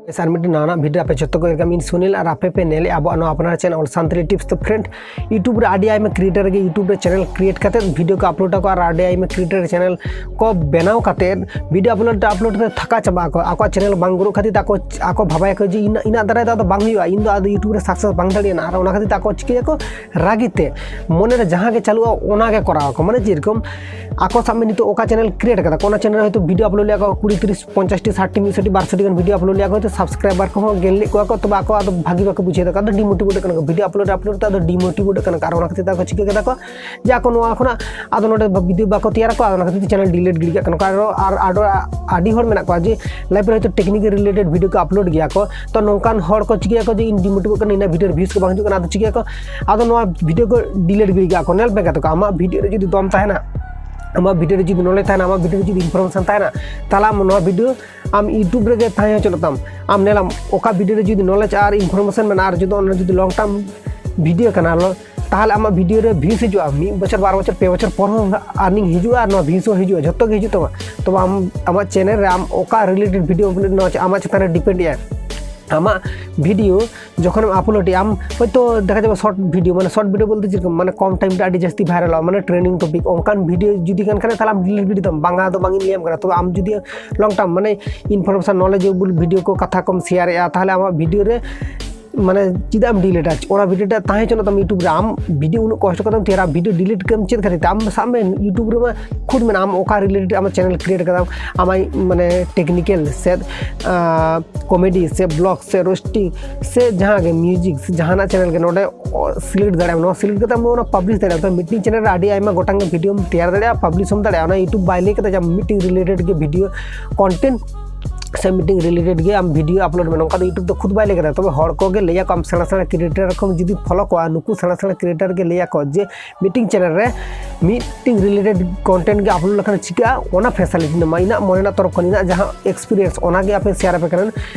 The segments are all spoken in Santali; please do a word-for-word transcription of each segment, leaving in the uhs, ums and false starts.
ᱟᱨ ᱢᱤᱫᱴᱮᱱ ᱱᱟᱣᱟᱱᱟᱜ ᱵᱷᱤᱰᱤᱭᱳ ᱟᱯᱮ ᱡᱚᱛᱚ ᱠᱚ welcome᱾ ᱤᱧ ᱥᱩᱱᱤᱞ ᱟᱨ ᱟᱯᱮ ᱯᱮ ᱧᱮᱞᱮᱫᱼᱟ ᱟᱵᱚᱣᱟᱜ ᱱᱚᱣᱟ ᱟᱯᱱᱟᱨ ᱪᱮᱱᱮᱞ ᱥᱟᱱᱛᱟᱲᱤ ᱴᱤᱯᱥ᱾ ᱛᱚ ᱯᱷᱨᱮᱱᱰ, ᱤᱭᱩᱴᱩᱵᱽ ᱨᱮ ᱟᱹᱰᱤ ᱟᱭᱢᱟ ᱠᱨᱤᱭᱮᱴᱟᱨ ᱜᱮ ᱤᱭᱩᱴᱩᱵᱽ ᱨᱮ ᱪᱮᱱᱮᱞ ᱠᱨᱤᱭᱮᱴ ᱠᱟᱛᱮᱫ ᱵᱷᱤᱰᱤᱭᱳ ᱠᱚ ᱟᱯᱞᱳᱰ ᱟᱠᱚ ᱟᱨ ᱟᱹᱰᱤ ᱟᱭᱢᱟ ᱠᱨᱤᱭᱮᱴᱟᱨ ᱪᱮᱱᱮᱞ ᱠᱚ ᱵᱮᱱᱟᱣ ᱠᱟᱛᱮᱫ ᱵᱷᱤᱰᱤᱭᱳ ᱟᱯᱞᱳᱰ ᱟᱯᱞᱳᱰ ᱛᱮ ᱛᱷᱟᱠᱟ ᱪᱟᱵᱟᱜ ᱟᱠᱚ᱾ ᱟᱠᱚᱣᱟᱜ ᱪᱮᱱᱮᱞ ᱵᱟᱝ ᱜᱨᱳᱜ ᱠᱷᱟᱹᱛᱤᱨ ᱛᱮ ᱟᱠᱚ ᱟᱠᱚ ᱵᱷᱟᱵᱟᱭᱟᱠᱚ ᱡᱮ ᱤᱧ ᱤᱧᱟᱹᱜ ᱫᱟᱨᱟᱭ ᱛᱮ ᱟᱫᱚ ᱵᱟᱝ ᱦᱩᱭᱩᱜᱼᱟ, ᱤᱧ ᱫᱚ ᱟᱫᱚ ᱤᱭᱩᱴᱩᱵᱽ ᱨᱮ ᱥᱟᱠᱥᱮᱥ ᱵᱟᱝ ᱫᱟᱲᱮᱭᱟᱜᱼᱟ᱾ ᱟᱨ ᱚᱱᱟ ᱠᱷᱟᱹᱛᱤᱨ ᱛᱮ ᱟᱠᱚ ᱪᱤᱠᱟᱹᱭᱟᱠᱚ? ᱨᱟᱹᱜᱤ ᱛᱮ ᱢᱚᱱᱮ ᱨᱮ ᱡᱟᱦᱟᱸ ᱜᱮ ᱪᱟᱹᱞᱩᱜᱼᱟ ᱚᱱᱟ ᱜᱮ ᱠᱚᱨᱟᱣ ᱟᱠᱚ᱾ ᱢᱟᱱᱮ ᱡᱮᱨᱚᱠᱚᱢ ᱟᱠᱚ ᱥᱟᱵ ᱢᱮ ᱱᱤᱛᱚᱜ ᱚᱠᱟ ᱪᱮᱱᱮᱞ ᱠᱨᱤᱭᱮᱴ ᱠᱟᱫᱟ ᱠᱚ, ᱚᱱᱟ ᱪᱮᱱᱮᱞ ᱨᱮ ᱦᱚᱭᱛᱳ ᱵᱷᱤᱰᱤᱭᱳ ᱟᱯᱞᱳᱰ ᱞᱮᱫᱟ ᱠᱚ ᱠᱩᱲᱤ, ᱛᱤᱨᱤᱥ, ᱯᱚᱧᱪᱟᱥ ᱴᱤ, ᱥᱟᱴ ᱴᱤ, ᱢᱤᱫᱥᱚ ᱴᱤ, ᱵᱟᱨᱥᱚ ᱴᱤ ᱜᱟᱱ ᱵᱷᱤᱰᱤᱭᱳ ᱟᱯᱞᱳᱰ ᱞᱮᱫᱟ ᱠᱚ, ᱦᱚᱭᱛᱳ ᱥᱟᱵᱥᱠᱨᱟᱭᱵᱟᱨ ᱠᱚᱦᱚᱸ ᱜᱮᱞ ᱞᱮᱫ ᱠᱚᱣᱟ ᱠᱚ, ᱛᱚᱵᱮ ᱟᱠᱚ ᱟᱫᱚ ᱵᱷᱟᱹᱜᱤ ᱵᱟᱠᱚ ᱵᱩᱡᱷᱟᱹᱣ ᱫᱟ, ᱟᱫᱚ ᱰᱤᱢᱳᱴᱤᱵᱷᱮᱴ ᱠᱟᱱᱟ ᱠᱚ᱾ ᱵᱷᱤᱰᱤᱭᱳ ᱟᱯᱞᱳᱰ ᱟᱯᱞᱳᱰ ᱛᱮ ᱟᱫᱚ ᱰᱤᱢᱳᱴᱤᱵᱷᱮᱴ ᱠᱟᱱᱟ ᱠᱚ᱾ ᱟᱨ ᱚᱱᱟ ᱠᱷᱟᱹᱛᱤᱨ ᱛᱮ ᱟᱠᱚ ᱪᱤᱠᱟᱹ ᱠᱮᱫᱟ ᱠᱚ ᱡᱮ ᱟᱠᱚ ᱱᱚᱣᱟ ᱠᱷᱚᱱᱟᱜ ᱟᱫᱚ ᱱᱚᱰᱮ ᱵᱷᱤᱰᱤᱭᱳ ᱵᱟᱠᱚ ᱛᱮᱭᱟᱨ ᱟᱠᱚ, ᱟᱫᱚ ᱚᱱᱟ ᱠᱷᱟᱹᱛᱤᱨ ᱛᱮ ᱪᱮᱱᱮᱞ ᱰᱤᱞᱤᱴ ᱜᱤᱰᱤ ᱠᱟᱜ ᱠᱟᱱᱟ ᱠᱚ᱾ ᱟᱨᱚ ᱟᱨ ᱟᱹᱰᱤ ᱟᱹᱰᱤ ᱦᱚᱲ ᱢᱮᱱᱟᱜ ᱠᱚᱣᱟ ᱡᱮ ᱞᱟᱭᱤᱵᱷ ᱨᱮ ᱦᱚᱭᱛᱳ ᱴᱮᱠᱱᱤᱠᱮᱞ ᱨᱤᱞᱮᱴᱮᱰ ᱵᱷᱤᱰᱤᱭᱳ ᱠᱚ ᱟᱯᱞᱳᱰ ᱜᱮᱭᱟ ᱠᱚ, ᱛᱚ ᱱᱚᱝᱠᱟᱱ ᱦᱚᱲ ᱠᱚ ᱪᱤᱠᱟᱹᱭᱟᱠᱚ ᱡᱮ ᱤᱧ ᱰᱤᱢᱳᱴᱤᱵᱷᱮᱴ ᱠᱟᱱᱟ, ᱤᱧᱟᱹᱜ ᱵᱷᱤᱰᱤᱭᱳ ᱨᱮ ᱵᱷᱤᱭᱩᱡᱽ ᱠᱚ ᱵᱟᱝ ᱦᱤᱡᱩᱜ ᱠᱟᱱᱟ, ᱟᱫᱚ ᱪᱤᱠᱟᱹᱭᱟᱠᱚ? ᱟᱫᱚ ᱱᱚᱣᱟ ᱵᱷᱤᱰᱤᱭᱳ ᱠᱚ ᱰᱤᱞᱤᱴ ᱜᱤᱰᱤ ᱠᱟᱜᱼᱟ ᱠᱚ᱾ ᱧᱮᱞ ᱯᱮ ᱜᱟᱛᱮ ᱠᱚ, ᱟᱢᱟᱜ ᱵᱷᱤᱰᱤᱭᱳ ᱨᱮ ᱡᱩᱫᱤ ᱫᱚᱢ ᱛᱟᱦᱮᱱᱟ, ᱟᱢᱟᱜ ᱵᱷᱤᱰᱤᱭᱳ ᱨᱮ ᱡᱩᱫᱤ ᱱᱚᱞᱮᱡᱽ ᱛᱟᱦᱮᱱᱟ, ᱟᱢᱟᱜ ᱵᱷᱤᱰᱤᱭᱳ ᱨᱮ ᱡᱩᱫᱤ ᱤᱱᱯᱷᱚᱨᱢᱮᱥᱚᱱ ᱛᱟᱦᱮᱱᱟ, ᱛᱟᱦᱚᱞᱮ ᱟᱢ ᱱᱚᱣᱟ ᱵᱷᱤᱰᱤᱭᱳ ᱟᱢ ᱤᱭᱩᱴᱩᱵᱽ ᱨᱮᱜᱮ ᱛᱟᱦᱮᱸ ᱦᱚᱪᱚᱱᱚᱜ ᱛᱟᱢ᱾ ᱟᱢ ᱧᱮᱞᱟᱢ ᱚᱠᱟ ᱵᱷᱤᱰᱤᱭᱳ ᱨᱮ ᱡᱩᱫᱤ ᱱᱚᱞᱮᱡᱽ ᱟᱨ ᱤᱱᱯᱷᱚᱨᱢᱮᱥᱚᱱ ᱢᱮᱱᱟᱜᱼᱟ ᱟᱨ ᱡᱩᱫᱤ ᱚᱱᱟ ᱡᱩᱫᱤ ᱞᱚᱝ ᱴᱟᱨᱢ ᱵᱷᱤᱰᱤᱭᱳ ᱠᱟᱱᱟ, ᱞᱚ-, ᱛᱟᱦᱚᱞᱮ ᱟᱢᱟᱜ ᱵᱷᱤᱰᱤᱭᱳ ᱨᱮ ᱵᱷᱤᱭᱩᱡᱽ ᱦᱤᱡᱩᱜᱼᱟ, ᱢᱤᱫ ᱵᱚᱪᱷᱚᱨ, ᱵᱟᱨ ᱵᱚᱪᱷᱚᱨ, ᱯᱮ ᱵᱚᱪᱷᱚᱨ ᱯᱚᱨ ᱦᱚᱸ ᱟᱨᱱᱤᱝ ᱦᱤᱡᱩᱜᱼᱟ ᱟᱨ ᱱᱚᱣᱟ ᱵᱷᱤᱭᱩᱡᱽ ᱦᱚᱸ ᱦᱤᱡᱩᱜᱼᱟ, ᱡᱷᱚᱛᱚ ᱜᱮ ᱦᱤᱡᱩᱜ ᱛᱟᱢᱟ᱾ ᱛᱚᱵᱮ ᱟᱢ ᱟᱢᱟᱜ ᱪᱮᱱᱮᱞ ᱨᱮ ᱟᱢ ᱚᱠᱟ ᱨᱤᱞᱮᱴᱮᱰ ᱵᱷᱤᱰᱤᱭᱳ ᱱᱚᱣᱟ ᱟᱢᱟᱜ ᱪᱮᱛᱟᱱ ᱨᱮ ᱰᱤᱯᱮᱱᱰ ᱮᱜᱼᱟ᱾ ᱟᱢᱟᱜ ᱵᱷᱤᱰᱤᱭᱳ ᱡᱚᱠᱷᱚᱱᱮᱢ ᱟᱯᱞᱳᱰ ᱮᱜᱼᱟ, ᱟᱢ ᱦᱚᱭᱛᱳ ᱫᱮᱠᱷᱟ ᱡᱟᱵᱮ ᱥᱚᱨᱴ ᱵᱷᱤᱰᱤᱭᱳ, ᱢᱟᱱᱮ ᱥᱚᱨᱴ ᱵᱷᱤᱰᱤᱭᱳ ᱵᱚᱞᱛᱮ ᱪᱮᱫ ᱞᱮᱠᱟ, ᱢᱟᱱᱮ ᱠᱚᱢ ᱴᱟᱭᱤᱢ ᱨᱮ ᱟᱹᱰᱤ ᱡᱟᱹᱥᱛᱤ ᱵᱷᱟᱭᱨᱟᱞᱚᱜᱼᱟ, ᱢᱟᱱᱮ ᱴᱨᱮᱱᱰᱤᱝ ᱴᱚᱯᱤᱠ, ᱚᱱᱠᱟᱱ ᱵᱷᱤᱰᱤᱭᱳ ᱡᱩᱫᱤ ᱠᱟᱱ ᱠᱷᱟᱱ ᱛᱟᱦᱚᱞᱮ ᱟᱢ ᱰᱤᱞᱤᱴ ᱜᱤᱰᱤ ᱛᱟᱢ, ᱵᱟᱝᱟ ᱫᱚ ᱵᱟᱝ ᱤᱧ ᱞᱟᱹᱭᱟᱢ ᱠᱟᱱᱟ᱾ ᱛᱚᱵᱮ ᱟᱢ ᱡᱩᱫᱤ ᱞᱚᱝ ᱴᱟᱨᱢ ᱢᱟᱱᱮ ᱤᱱᱯᱷᱚᱨᱢᱮᱥᱚᱱ ᱱᱚᱞᱮᱡᱮᱵᱚᱞ ᱵᱷᱤᱰᱤᱭᱳ ᱠᱚ ᱠᱟᱛᱷᱟ ᱠᱚᱢ ᱥᱮᱭᱟᱨᱮᱜᱼᱟ, ᱛᱟᱦᱚᱞᱮ ᱟᱢᱟᱜ ᱵᱷᱤᱰᱤᱭᱳ ᱨᱮ ᱢᱟᱱᱮ ᱪᱮᱫᱟᱜ ᱮᱢ ᱰᱤᱞᱤᱴᱟ? ᱚᱱᱟ ᱵᱷᱤᱰᱤᱭᱳ ᱴᱟᱜ ᱛᱟᱦᱮᱸ ᱦᱚᱪᱚᱱᱚᱜ ᱛᱟᱢ ᱤᱭᱩᱴᱩᱵᱽ ᱨᱮ᱾ ᱟᱢ ᱵᱷᱤᱰᱤᱭᱳ ᱩᱱᱟᱹᱜ ᱠᱚᱥᱴᱚ ᱠᱟᱛᱮᱢ ᱛᱮᱭᱟᱨᱟ, ᱵᱷᱤᱰᱤᱭᱳ ᱰᱤᱞᱤᱴ ᱠᱟᱢ ᱪᱮᱫ ᱠᱷᱟᱹᱛᱤᱨ ᱛᱮ? ᱟᱢ ᱥᱟᱵ ᱢᱮ ᱤᱭᱩᱴᱩᱵᱽ ᱨᱮᱢᱟ ᱠᱷᱩᱫ ᱢᱮᱱᱟᱜᱼᱟ, ᱟᱢ ᱚᱠᱟ ᱨᱤᱞᱮᱴᱮᱰ ᱟᱢᱟᱜ ᱪᱮᱱᱮᱞ ᱠᱨᱤᱭᱮᱴ ᱠᱟᱫᱟᱢ, ᱟᱢᱟᱜ ᱢᱟᱱᱮ ᱴᱮᱠᱱᱤᱠᱮᱞ ᱥᱮ ᱠᱚᱢᱮᱰᱤ ᱥᱮ ᱵᱞᱚᱜ ᱥᱮ ᱨᱳᱥᱴᱤᱝ ᱥᱮ ᱡᱟᱦᱟᱸ ᱜᱮ ᱢᱤᱭᱩᱡᱤᱠ ᱥᱮ ᱡᱟᱦᱟᱱᱟᱜ ᱪᱮᱱᱮᱞ ᱜᱮ ᱱᱚᱰᱮ ᱥᱤᱞᱮᱠᱴ ᱫᱟᱲᱮᱭᱟᱜᱼᱟᱢ, ᱱᱚᱣᱟ ᱥᱤᱞᱮᱠᱴ ᱠᱟᱛᱮ ᱟᱢ ᱚᱱᱟ ᱯᱟᱵᱽᱞᱤᱥ ᱫᱟᱲᱮᱭᱟᱜᱼᱟᱢ᱾ ᱛᱚ ᱢᱤᱫᱴᱤᱝ ᱪᱮᱱᱮᱞ ᱨᱮ ᱟᱹᱰᱤ ᱟᱭᱢᱟ ᱜᱚᱴᱟᱝ ᱜᱮ ᱵᱷᱤᱰᱤᱭᱳᱢ ᱛᱮᱭᱟᱨ ᱫᱟᱲᱮᱭᱟᱜᱼᱟ, ᱯᱟᱵᱽᱞᱤᱥ ᱦᱚᱸᱢ ᱫᱟᱲᱮᱭᱟᱜᱼᱟ᱾ ᱚᱱᱟ ᱤᱭᱩᱴᱩᱵᱽ ᱵᱟᱭ ᱞᱟᱹᱭ ᱠᱟᱫᱟ ᱡᱮ ᱟᱢ ᱢᱤᱫᱴᱤᱝ ᱨᱤᱞᱮᱴᱮᱰ ᱜᱮ ᱵᱷᱤᱰᱤᱭᱳ ᱠᱚᱱᱴᱮᱱᱴ ᱥᱮ ᱢᱤᱫᱴᱤᱝ ᱨᱤᱞᱮᱴᱮᱰ ᱜᱮ ᱟᱢ ᱵᱷᱤᱰᱤᱭᱳ ᱟᱯᱞᱳᱰ ᱢᱮ, ᱱᱚᱝᱠᱟ ᱫᱚ ᱤᱭᱩᱴᱩᱵᱽ ᱫᱚ ᱠᱷᱩᱫ ᱵᱟᱭ ᱞᱟᱹᱭ ᱠᱟᱫᱟ᱾ ᱛᱚᱵᱮ ᱦᱚᱲ ᱠᱚᱜᱮ ᱞᱟᱹᱭᱟᱠᱚ, ᱟᱢ ᱥᱮᱬᱟ ᱥᱮᱬᱟ ᱠᱨᱤᱭᱮᱴᱟᱨ ᱠᱚᱢ ᱡᱩᱫᱤ ᱯᱷᱚᱞᱳ ᱠᱚᱣᱟ, ᱱᱩᱠᱩ ᱥᱮᱬᱟ ᱥᱮᱬᱟ ᱠᱨᱤᱭᱮᱴᱟᱨ ᱜᱮ ᱞᱟᱹᱭᱟᱠᱚ ᱡᱮ ᱢᱤᱫᱴᱤᱝ ᱪᱮᱱᱮᱞ ᱨᱮ ᱢᱤᱫᱴᱤᱝ ᱨᱤᱞᱮᱴᱮᱰ ᱠᱚᱱᱴᱮᱱᱴ ᱜᱮ ᱟᱯᱞᱳᱰ ᱞᱮᱠᱷᱟᱱ ᱪᱤᱠᱟᱹᱜᱼᱟ, ᱚᱱᱟ ᱯᱷᱮᱥᱟᱞᱤᱴᱤ ᱧᱟᱢᱟ᱾ ᱤᱧᱟᱹᱜ ᱢᱚᱱᱮ ᱨᱮᱱᱟᱜ ᱛᱚᱨᱚᱯ ᱠᱷᱚᱱ ᱤᱧᱟᱹᱜ ᱡᱟᱦᱟᱸ ᱮᱠᱥᱯᱤᱨᱤᱭᱮᱱᱥ, ᱚᱱᱟᱜᱮ ᱟᱯᱮ ᱥᱮᱭᱟᱨ ᱟᱯᱮ ᱠᱟᱱᱟ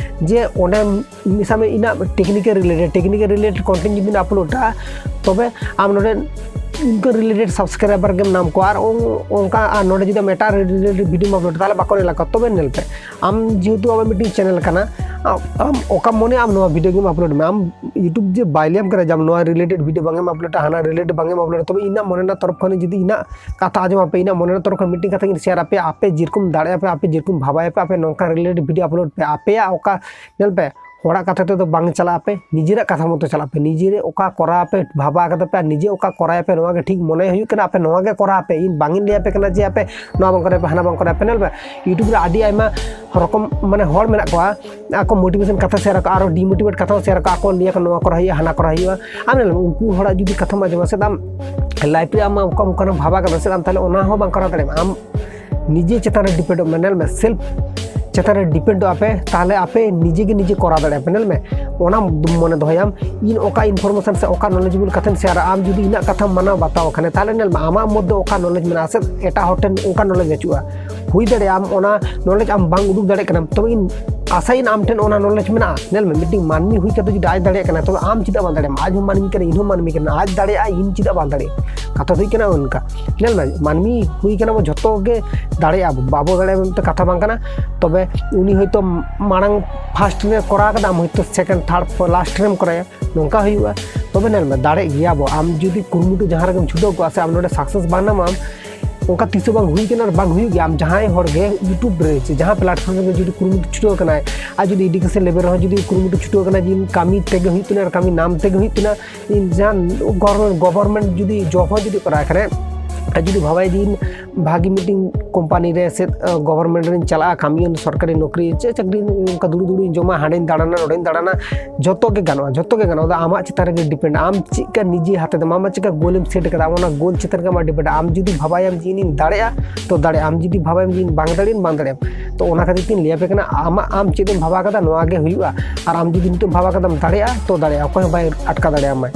ᱡᱮ ᱚᱸᱰᱮ ᱢᱤᱫ ᱥᱟᱵ ᱢᱮ ᱤᱧᱟᱹᱜ technical related, technical related content ᱡᱩᱫᱤ ᱟᱯᱞᱳᱰᱟ, ᱛᱚᱵᱮ ᱟᱢ ᱱᱚᱰᱮ ᱤᱱᱠᱟᱹ ᱨᱤᱞᱮᱴᱮᱰ ᱥᱟᱵᱥᱠᱨᱟᱭᱵᱟᱨ ᱜᱮᱢ ᱧᱟᱢ ᱠᱚᱣᱟ᱾ ᱟᱨ ᱚᱱ-, ᱚᱱᱠᱟ ᱟᱨ ᱱᱚᱰᱮ ᱡᱩᱫᱤ ᱟᱢ ᱮᱴᱟᱜ ᱨᱤᱞᱮᱴᱮᱰ ᱵᱷᱤᱰᱤᱭᱳᱢ ᱟᱯᱞᱳᱰᱟ, ᱛᱟᱦᱚᱞᱮ ᱵᱟᱠᱚ ᱧᱮᱞ ᱟᱠᱚ᱾ ᱛᱚᱵᱮ ᱧᱮᱞ ᱯᱮ, ᱟᱢ ᱡᱮᱦᱮᱛᱩ ᱟᱢᱟᱜ ᱢᱤᱫᱴᱤᱝ ᱪᱮᱱᱮᱞ ᱠᱟᱱᱟ, ᱟᱢ ᱚᱠᱟ ᱢᱚᱱᱮ ᱟᱢ ᱱᱚᱣᱟ ᱵᱷᱤᱰᱤᱭᱳ ᱜᱮᱢ ᱟᱯᱞᱳᱰ ᱢᱮ, ᱟᱢ ᱤᱭᱩᱴᱩᱵᱽ ᱡᱮ ᱵᱟᱭ ᱞᱟᱹᱭᱟᱢ ᱠᱟᱱᱟ ᱡᱮ ᱟᱢ ᱱᱚᱣᱟ ᱨᱤᱞᱮᱴᱮᱰ ᱵᱷᱤᱰᱤᱭᱳ ᱵᱟᱝ ᱮᱢ ᱟᱯᱞᱳᱰᱟ, ᱦᱟᱱᱟ ᱨᱤᱞᱮᱴᱮᱰ ᱵᱟᱝ ᱮᱢ ᱟᱯᱞᱳᱰᱟ, ᱛᱚᱵᱮ ᱤᱧᱟᱹᱜ ᱢᱚᱱᱮ ᱨᱮᱱᱟᱜ ᱛᱚᱨᱚᱯ ᱠᱷᱚᱱ ᱡᱩᱫᱤ ᱤᱧᱟᱹᱜ ᱠᱟᱛᱷᱟ ᱟᱸᱡᱚᱢ ᱟᱯᱮ, ᱤᱧᱟᱹᱜ ᱢᱚᱱᱮ ᱨᱮᱱᱟᱜ ᱛᱚᱨᱚᱯ ᱠᱷᱚᱱ ᱢᱤᱫᱴᱮᱱ ᱠᱟᱛᱷᱟ ᱜᱤᱧ ᱥᱮᱭᱟᱨ ᱟᱯᱮᱭᱟ, ᱟᱯᱮ ᱡᱮᱨᱚᱠᱚᱢ ᱫᱟᱲᱮᱭᱟᱜ ᱟᱯᱮ, ᱟᱯᱮ ᱡᱮᱨᱚᱠᱚᱢ ᱵᱷᱟᱵᱟᱭ ᱟᱯᱮ, ᱟᱯᱮ ᱱᱚᱝᱠᱟ ᱨᱤᱞᱮᱴᱮᱰ ᱵᱷᱤᱰᱤᱭᱳ ᱟᱯᱞᱳᱰ ᱯᱮ, ᱟᱯᱮᱭᱟᱜ ᱚᱠᱟ, ᱧᱮᱞ ᱯᱮ, ᱦᱚᱲᱟᱜ ᱠᱟᱛᱷᱟ ᱛᱮᱫᱚ ᱵᱟᱝ ᱪᱟᱞᱟᱜ ᱟᱯᱮ, ᱱᱤᱡᱮᱨᱟᱜ ᱠᱟᱛᱷᱟ ᱢᱚᱛᱚ ᱪᱟᱞᱟᱜ ᱯᱮ, ᱱᱤᱡᱮᱨᱟᱜ ᱚᱠᱟ ᱠᱚᱨᱟᱣ ᱯᱮ, ᱵᱷᱟᱵᱟ ᱠᱟᱫᱟ ᱯᱮ, ᱟᱨ ᱱᱤᱡᱮ ᱚᱠᱟ ᱠᱚᱨᱟᱣ ᱯᱮ, ᱱᱚᱣᱟ ᱜᱮ ᱴᱷᱤᱠ ᱢᱚᱱᱮ ᱦᱩᱭᱩᱜ ᱠᱟᱱᱟ, ᱟᱯᱮ ᱱᱚᱣᱟ ᱜᱮ ᱠᱚᱨᱟᱣ ᱯᱮ᱾ ᱤᱧ ᱵᱟᱝ ᱤᱧ ᱞᱟᱹᱭ ᱟᱯᱮ ᱠᱟᱱᱟ ᱡᱮ ᱟᱯᱮ ᱱᱚᱣᱟ ᱵᱟᱝ ᱠᱚᱨᱟᱣ ᱯᱮ, ᱦᱟᱱᱟ ᱵᱟᱝ ᱠᱚᱨᱟᱣ ᱯᱮ᱾ ᱧᱮᱞ ᱯᱮ, ᱤᱭᱩᱴᱩᱵᱽ ᱨᱮ ᱟᱹᱰᱤ ᱟᱭᱢᱟ ᱨᱚᱠᱚᱢ ᱢᱟᱱᱮ ᱦᱚᱲ ᱢᱮᱱᱟᱜ ᱠᱚᱣᱟ, ᱟᱠᱚ ᱢᱳᱴᱤᱵᱷᱮᱥᱚᱱ ᱠᱟᱛᱷᱟ ᱥᱮᱭᱟᱨ ᱟᱠᱚ, ᱟᱨᱚ ᱰᱤᱢᱳᱴᱤᱵᱷᱮᱴ ᱠᱟᱛᱷᱟ ᱦᱚᱸ ᱥᱮᱭᱟᱨ ᱟᱠᱚ, ᱟᱠᱚ ᱱᱤᱭᱟᱹ ᱠᱚ ᱱᱚᱣᱟ ᱠᱚᱨᱟᱣ ᱦᱩᱭᱩᱜᱼᱟ, ᱦᱟᱱᱟ ᱠᱚᱨᱟᱣ ᱦᱩᱭᱩᱜᱼᱟ᱾ ᱟᱢ ᱧᱮᱞ ᱢᱮ, ᱩᱱᱠᱩ ᱦᱚᱲᱟᱜ ᱡᱩᱫᱤ ᱠᱟᱛᱷᱟᱢ ᱟᱸᱡᱚᱢᱟ ᱥᱮ, ᱟᱢ ᱞᱟᱭᱤᱯᱷ ᱨᱮ ᱟᱢ ᱚᱱᱠᱟ ᱚᱱᱠᱟᱱᱟᱜ ᱵᱷᱟᱵᱟ ᱠᱟᱫᱟ ᱥᱮ, ᱟᱢ ᱛᱟᱦᱞᱮ ᱚᱱᱟ ᱦᱚᱸ ᱵᱟᱝ ᱠᱚᱨᱟᱣ ᱫᱟᱲᱮᱭᱟᱜᱼᱟ᱾ ᱟᱢ ᱱᱤᱡᱮ ᱪᱮᱛᱟᱱ ᱨᱮ ᱰᱤᱯᱮᱱᱰᱚᱜ ᱢᱮ, ᱧᱮᱞ ᱢᱮ, ᱥᱮᱞᱯ ᱪᱮᱛᱟᱱ ᱨᱮ ᱰᱤᱯᱮᱱᱰᱚᱜ ᱟᱯᱮ, ᱛᱟᱦᱞᱮ ᱟᱯᱮ ᱱᱤᱡᱮ ᱜᱮ ᱱᱤᱡᱮ ᱠᱚᱨᱟᱣ ᱫᱟᱲᱮᱭᱟᱜᱼᱟ ᱯᱮ᱾ ᱧᱮᱞ ᱢᱮ, ᱚᱱᱟ ᱢᱚᱱᱮ ᱫᱚᱦᱚᱭᱟᱢ, ᱤᱧ ᱚᱠᱟ ᱤᱱᱯᱷᱚᱨᱢᱮᱥᱚᱱ ᱥᱮ ᱚᱠᱟ ᱱᱚᱞᱮᱡᱮᱵᱚᱞ ᱠᱟᱛᱷᱟᱧ ᱥᱮᱭᱟᱨᱟ, ᱟᱢ ᱡᱩᱫᱤ ᱤᱧᱟᱹᱜ ᱠᱟᱛᱷᱟᱢ ᱢᱟᱱᱟᱣ ᱵᱟᱛᱟᱣ ᱠᱷᱟᱱ, ᱛᱟᱦᱞᱮ ᱧᱮᱞ ᱢᱮ, ᱟᱢᱟᱜ ᱢᱚᱫᱽᱫᱷᱮ ᱚᱠᱟ ᱱᱚᱞᱮᱡᱽ ᱢᱮᱱᱟᱜᱼᱟ ᱥᱮ ᱮᱴᱟᱜ ᱦᱚᱲ ᱴᱷᱮᱱ ᱚᱱᱠᱟ ᱱᱚᱞᱮᱡᱽ ᱵᱟᱹᱪᱩᱜᱼᱟ᱾ ᱦᱩᱭ ᱫᱟᱲᱮᱭᱟᱜᱼᱟ ᱟᱢ ᱚᱱᱟ ᱱᱚᱞᱮᱡᱽ ᱟᱢ ᱵᱟᱝ ᱩᱫᱩᱜ ᱫᱟᱲᱮᱭᱟᱜ ᱠᱟᱱᱟᱢ, ᱛᱚᱵᱮ ᱤᱧ ᱟᱥᱟᱭᱟᱹᱧ ᱟᱢ ᱴᱷᱮᱱ ᱚᱱᱟ ᱱᱚᱞᱮᱡᱽ ᱢᱮᱱᱟᱜᱼᱟ᱾ ᱧᱮᱞ ᱢᱮ, ᱢᱤᱫᱴᱤᱡ ᱢᱟᱹᱱᱢᱤ ᱦᱩᱭ ᱠᱟᱛᱮ ᱡᱩᱫᱤ ᱟᱡ ᱫᱟᱲᱮᱭᱟᱜ ᱠᱟᱱᱟ, ᱛᱚᱵᱮ ᱟᱢ ᱪᱮᱫᱟᱜ ᱵᱟᱢ ᱫᱟᱲᱮᱭᱟᱜᱼᱟ? ᱟᱡ ᱦᱚᱸ ᱢᱟᱹᱱᱢᱤ ᱠᱟᱱᱟ, ᱤᱧ ᱦᱚᱸ ᱢᱟᱹᱱᱢᱤ ᱠᱟᱱᱟ, ᱟᱡ ᱫᱟᱲᱮᱭᱟᱜᱼᱟ, ᱤᱧ ᱪᱮᱫᱟᱜ ᱵᱟᱝ ᱫᱟᱲᱮᱭᱟᱜᱼᱟ? ᱠᱟᱛᱷᱟ ᱫᱚ ᱦᱩᱭᱩᱜ ᱠᱟᱱᱟ ᱚᱱᱠᱟ᱾ ᱧᱮᱞ ᱢᱮ, ᱢᱟᱹᱱᱢᱤ ᱦᱩᱭ ᱠᱟᱱᱟ ᱵᱚ, ᱡᱷᱚᱛᱚ ᱜᱮ ᱫᱟᱲᱮᱭᱟᱜᱼᱟ ᱵᱚ, ᱵᱟᱵᱚ ᱫᱟᱲᱮᱭᱟᱜᱼᱟ ᱢᱮᱱᱛᱮ ᱠᱟᱛᱷᱟ ᱵᱟᱝ ᱠᱟᱱᱟ᱾ ᱛᱚᱵᱮ ᱩᱱᱤ ᱦᱚᱭᱛᱳ ᱢᱟᱲᱟᱝ ᱯᱷᱟᱥᱴ ᱨᱮ ᱠᱚᱨᱟᱣ ᱠᱟᱫᱟ, ᱟᱢ ᱦᱚᱭᱛᱳ ᱥᱮᱠᱮᱱᱰ, ᱛᱷᱟᱨᱰ, ᱞᱟᱥᱴ ᱨᱮᱢ ᱠᱚᱨᱟᱭᱟ, ᱱᱚᱝᱠᱟ ᱦᱩᱭᱩᱜᱼᱟ᱾ ᱛᱚᱵᱮ ᱧᱮᱞ ᱢᱮ, ᱫᱟᱲᱮᱜ ᱜᱮᱭᱟ ᱵᱚ᱾ ᱟᱢ ᱡᱩᱫᱤ ᱠᱩᱨᱩᱢᱩᱴᱩ ᱡᱟᱦᱟᱸ ᱨᱮᱜᱮᱢ ᱪᱷᱩᱴᱟᱹᱣ ᱠᱚᱜᱼᱟ ᱥᱮ, ᱟᱢ ᱱᱚᱰᱮ ᱥᱟᱠᱥᱮᱥ ᱵᱟᱝ ᱧᱟᱢᱟᱢ, ᱚᱱᱠᱟ ᱛᱤᱥ ᱦᱚᱸ ᱵᱟᱝ ᱦᱩᱭ ᱠᱟᱱᱟ ᱟᱨ ᱵᱟᱝ ᱦᱩᱭᱩᱜ ᱜᱮᱭᱟ᱾ ᱟᱢ ᱡᱟᱦᱟᱸᱭ ᱦᱚᱲ ᱜᱮ ᱤᱭᱩᱴᱩᱵᱽ ᱨᱮ ᱥᱮ ᱡᱟᱦᱟᱸ ᱯᱞᱟᱴᱯᱷᱚᱨᱢ ᱨᱮ ᱡᱩᱫᱤ ᱠᱩᱨᱩᱢᱩᱴᱩ ᱪᱷᱩᱴᱟᱹᱣ ᱠᱟᱱᱟᱭ, ᱟᱨ ᱡᱩᱫᱤ ᱮᱰᱩᱠᱮᱥᱚᱱ ᱞᱮᱵᱮᱞ ᱨᱮᱦᱚᱸ ᱡᱩᱫᱤ ᱠᱩᱨᱩᱢᱩᱴᱩ ᱪᱷᱩᱴᱟᱹᱣ ᱠᱟᱱᱟ ᱡᱮ ᱤᱧ ᱠᱟᱹᱢᱤ ᱛᱮᱜᱮ ᱦᱩᱭᱩᱜ ᱛᱤᱧᱟ ᱟᱨ ᱠᱟᱹᱢᱤ ᱱᱟᱢ ᱛᱮᱜᱮ ᱦᱩᱭᱩᱜ ᱛᱤᱧᱟ, ᱤᱧ ᱡᱟᱦᱟᱸ ᱜᱚᱵᱷᱚᱨᱢᱮᱱᱴ, ᱜᱚᱵᱷᱚᱨᱢᱮᱱᱴ ᱡᱩᱫᱤ ᱡᱚᱵ ᱦᱚᱸ ᱡᱩᱫᱤ ᱠᱚᱨᱟᱣ ᱠᱷᱟᱱᱮ, ᱟᱨ ᱡᱩᱫᱤ ᱵᱷᱟᱵᱟᱭ ᱡᱮ ᱤᱧ ᱵᱷᱟᱜᱮ ᱢᱤᱫᱴᱤᱝ ᱠᱳᱢᱯᱟᱱᱤ ᱨᱮ ᱥᱮ ᱜᱚᱵᱷᱚᱨᱢᱮᱱᱴ ᱨᱤᱧ ᱪᱟᱞᱟᱜᱼᱟ, ᱠᱟᱹᱢᱤᱭᱟᱹᱧ, ᱥᱚᱨᱠᱟᱨᱤ ᱱᱚᱠᱨᱤ ᱪᱮ ᱪᱟᱹᱠᱨᱤ, ᱚᱱᱠᱟ ᱫᱩᱲᱩᱵ ᱫᱩᱲᱩᱵ ᱤᱧ ᱡᱚᱢᱟ, ᱦᱟᱸᱰᱮᱧ ᱫᱟᱬᱟᱱᱟ, ᱱᱚᱰᱮᱧ ᱫᱟᱬᱟᱱᱟ, ᱡᱚᱛᱚ ᱜᱮ ᱜᱟᱱᱚᱜᱼᱟ, ᱡᱚᱛᱚ ᱜᱮ ᱜᱟᱱᱚᱜᱼᱟ᱾ ᱟᱫᱚ ᱟᱢᱟᱜ ᱪᱮᱛᱟᱱ ᱨᱮᱜᱮ ᱰᱤᱯᱮᱱᱰ, ᱟᱢ ᱪᱮᱫᱠᱟ ᱱᱤᱡᱮ ᱦᱟᱛᱮ ᱫᱚ ᱟᱢᱟᱜ ᱪᱮᱫᱠᱟ ᱜᱳᱞ ᱮᱢ ᱥᱮᱴ ᱠᱟᱫᱟ, ᱟᱢ ᱚᱱᱟ ᱜᱳᱞ ᱪᱮᱛᱟᱱ ᱨᱮᱜᱮ ᱟᱢᱟᱜ ᱰᱤᱯᱮᱱᱰ᱾ ᱟᱢ ᱡᱩᱫᱤ ᱵᱷᱟᱵᱟᱭᱟᱢ ᱡᱮ ᱤᱧᱤᱧ ᱫᱟᱲᱮᱭᱟᱜᱼᱟ, ᱛᱚ ᱫᱟᱲᱮᱭᱟᱜᱼᱟ᱾ ᱟᱢ ᱡᱩᱫᱤ ᱵᱷᱟᱵᱟᱭᱟᱢ ᱡᱮ ᱤᱧ ᱵᱟᱝ ᱫᱟᱲᱮᱭᱟᱜᱼᱟ, ᱛᱚ ᱚᱱᱟ ᱠᱷᱟᱹᱛᱤᱨ ᱛᱤᱧ ᱞᱟᱹᱭ ᱟᱯᱮ ᱠᱟᱱᱟ, ᱟᱢᱟᱜ, ᱟᱢ ᱪᱮᱫ ᱮᱢ ᱵᱷᱟᱵᱟ ᱠᱟᱫᱟ, ᱱᱚᱣᱟ ᱜᱮ ᱦᱩᱭᱩᱜᱼᱟ᱾ ᱟᱨ ᱟᱢ ᱡᱩᱫᱤ ᱱᱤᱛᱚᱜ ᱵᱷᱟᱵᱟ ᱠᱟᱫᱟᱢ ᱫᱟᱲᱮᱭᱟᱜᱼᱟ, ᱛᱚ ᱫᱟᱲᱮᱭᱟᱜᱼᱟ, ᱚᱠᱚᱭ ᱦᱚᱸ ᱵᱟᱭ ᱟᱴᱠᱟᱣ ᱫᱟᱲᱮᱭᱟᱢᱟᱭ᱾